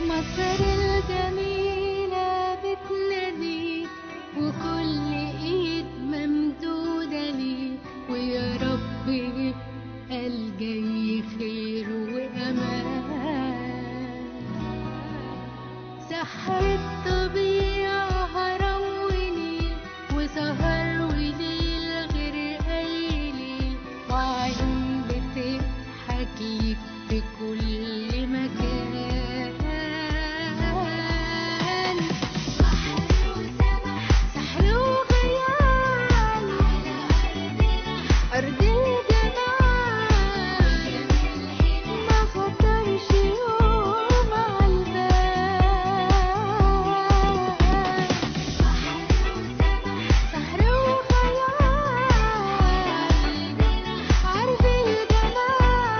مصر الجميلة بتناديك وكل ايد ممدودة ليك، ويا رب يبقى الجاي خير وأمان. سحر الطبيعة هرم ونيل وسهر وليل غير أي ليل، وعيون بتضحك ليك في كل مكان. سحر وخيال أرض الجمال، ما خطرش يوم عالبال. سحر وخيال أرض الجمال،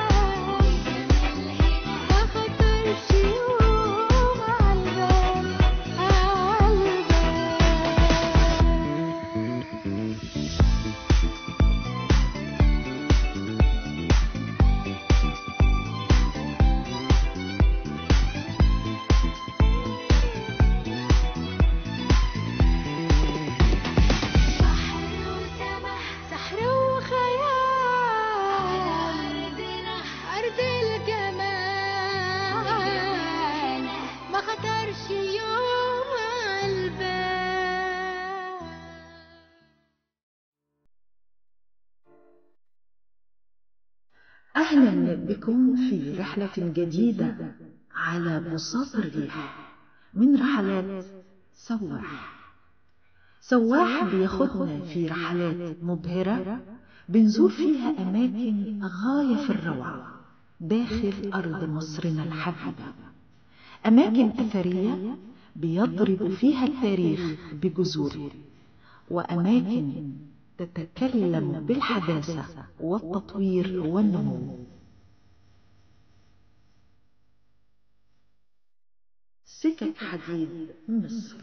ما خطرش يوم عالبال. سحر وخيال أرض الجمال، ما خطرش يوم عالبال. أهلا بكم في رحلة جديدة على بساط الريح من رحلات سواح. سواح بياخدنا في رحلات مبهرة بنزور فيها أماكن غاية في الروعة داخل أرض مصرنا الحبيبة، أماكن أثرية بيضرب فيها التاريخ بجذوره، وأماكن تتكلم بالحداثة والتطوير والنمو. سكك حديد مصر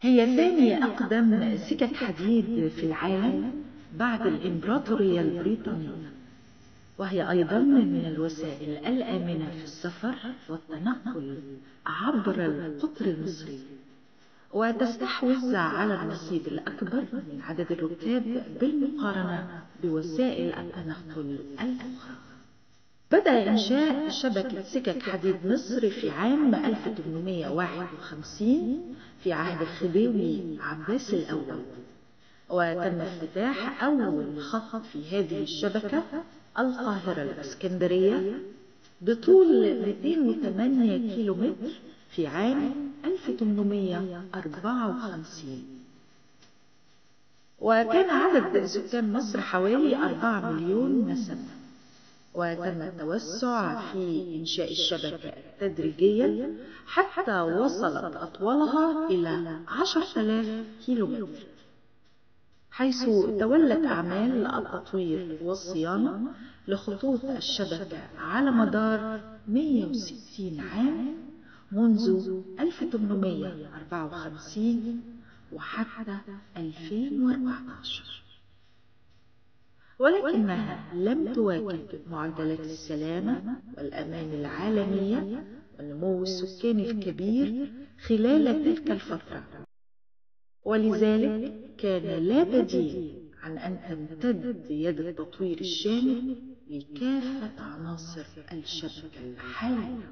هي ثاني أقدم سكك حديد في العالم بعد الإمبراطورية البريطانية، وهي أيضا من الوسائل الآمنة في السفر والتنقل عبر القطر المصري، وتستحوذ على النصيب الأكبر من عدد الركاب بالمقارنة بوسائل التنقل الأخرى. بدأ إنشاء شبكة سكك حديد مصر في عام 1851 في عهد الخديوي عباس الأول، وتم افتتاح أول خط في هذه الشبكة القاهرة الإسكندرية بطول 208 كيلومتر في عام 1854، وكان عدد سكان مصر حوالي 4 مليون نسمة. وتم التوسع في إنشاء الشبكة تدريجيا حتى وصلت أطولها إلى 10,000 كيلومتر، حيث تولت أعمال التطوير والصيانة لخطوط الشبكة على مدار 160 عام منذ 1854 وحتى 2014، ولكنها لم تواكب معدلات السلامة والأمان العالمية والنمو السكاني الكبير خلال تلك الفترة، ولذلك كان لا بديل عن أن تمتد يد التطوير الشامل لكافة عناصر الشبكة الحالية.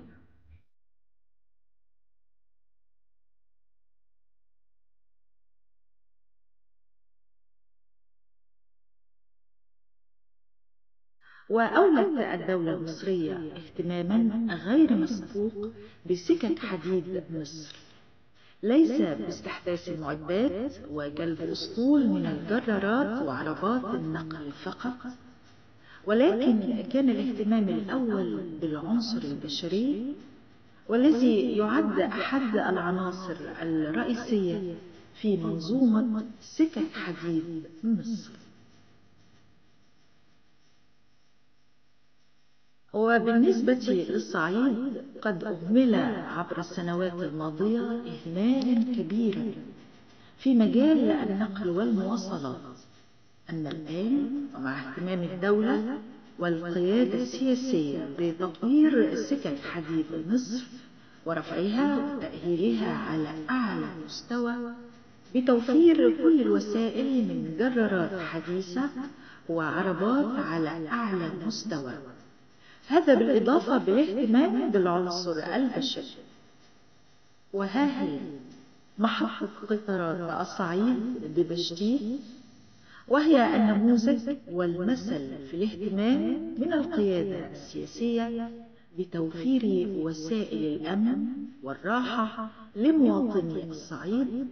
وأولت الدولة المصرية اهتماما غير مسبوق بسكك حديد مصر، ليس باستحداث المعدات وجلب أسطول من الجرارات وعربات النقل فقط، ولكن كان الاهتمام الأول بالعنصر البشري، والذي يعد أحد العناصر الرئيسية في منظومة سكك حديد مصر. وبالنسبة للصعيد قد أهمل عبر السنوات الماضية إهمالا كبيرا في مجال النقل والمواصلات، أما الآن ومع اهتمام الدولة والقيادة السياسية بتطوير سكك حديد مصر، ورفعها وتأهيلها على أعلى مستوى بتوفير كل الوسائل من جرارات حديثة وعربات على أعلى مستوى، هذا بالإضافة بالاهتمام بالعنصر البشري. وها هي محطة قطارات الصعيد ببشتيت، وهي النموذج والمثل في الاهتمام من القيادة السياسية بتوفير وسائل الأمن والراحة لمواطني الصعيد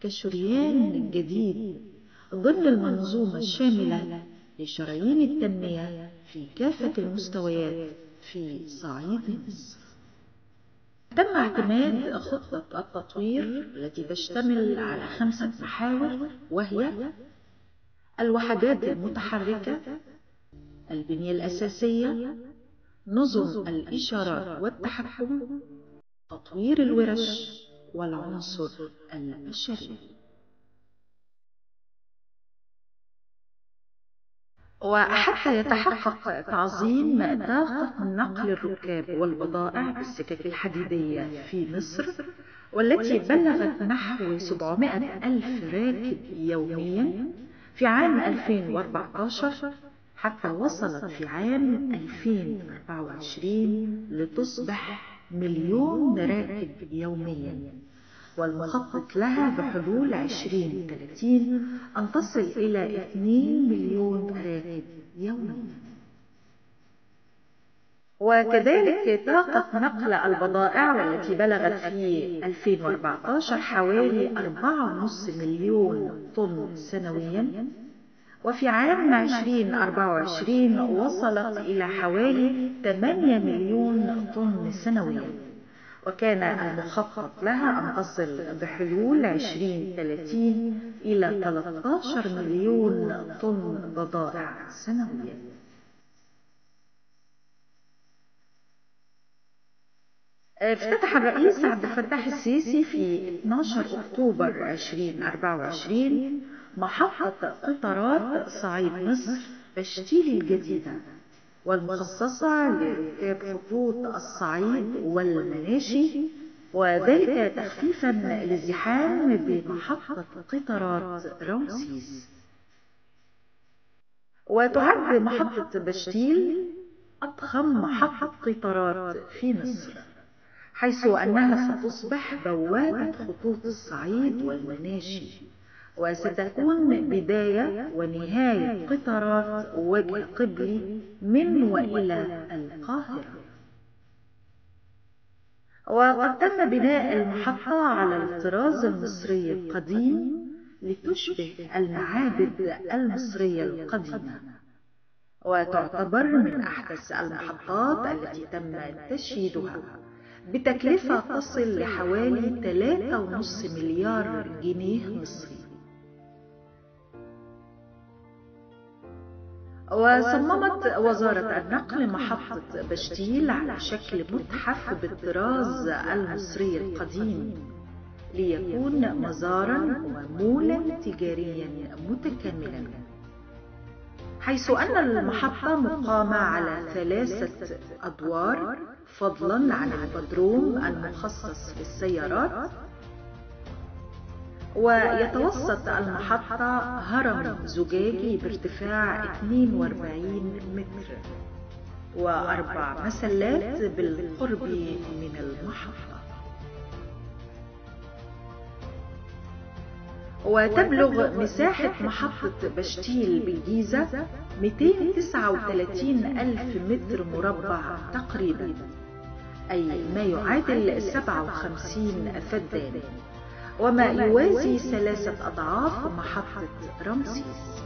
كشريان جديد ضمن المنظومة الشاملة لشرايين التنمية في كافة المستويات في صعيد مصر. تم اعتماد خطة التطوير التي تشتمل على 5 محاور، وهي الوحدات المتحركة، البنية الأساسية، نظم الإشارات والتحكم، تطوير الورش، والعنصر البشري. وحتى يتحقق تعظيم طاقة نقل الركاب والبضائع بالسكك الحديدية في مصر، والتي بلغت نحو 700 ألف راكب يوميا في عام 2014، حتى وصلت في عام 2024 لتصبح 1,000,000 راكب يوميا، والمخطط لها بحلول 2030 أن تصل إلى 2,000,000 راكب يوميا. وكذلك طاقة نقل البضائع والتي بلغت في 2014 حوالي 4.5 مليون طن سنويا، وفي عام 2024 وصلت إلى حوالي 8 مليون طن سنويا، وكان المخطط لها أن تصل بحلول 2030 إلى 13 مليون طن بضائع سنويا. افتتح الرئيس عبد الفتاح السيسي في 12 أكتوبر 2024 محطة قطارات صعيد مصر بشتيل الجديدة، والمخصصة لركاب خطوط الصعيد والمناشي، وذلك تخفيفا للازدحام بمحطة قطارات رمسيس. وتعد محطة بشتيل أضخم محطة قطارات في مصر، حيث أنها ستصبح بوابة خطوط الصعيد والمناشي، وستكون بداية ونهاية قطارات وجه قبلي من وإلى القاهرة. وقد تم بناء المحطة على الطراز المصري القديم لتشبه المعابد المصرية القديمة، وتعتبر من أحدث المحطات التي تم تشييدها بتكلفة تصل لحوالي 3.5 مليار جنيه مصري. وصممت وزارة النقل محطة بشتيل على شكل متحف بالطراز المصري القديم، ليكون مزارا ومولا تجاريا متكاملا، حيث أن المحطة مقامة على 3 أدوار فضلا عن البدروم المخصص للسيارات. ويتوسط المحطة هرم زجاجي بارتفاع 42 متر و4 مسلات بالقرب من المحطة. وتبلغ مساحة محطة بشتيل بالجيزة 239 ألف متر مربع تقريبا، أي ما يعادل 57 فدان، وما يوازي 3 أضعاف محطة رمسيس.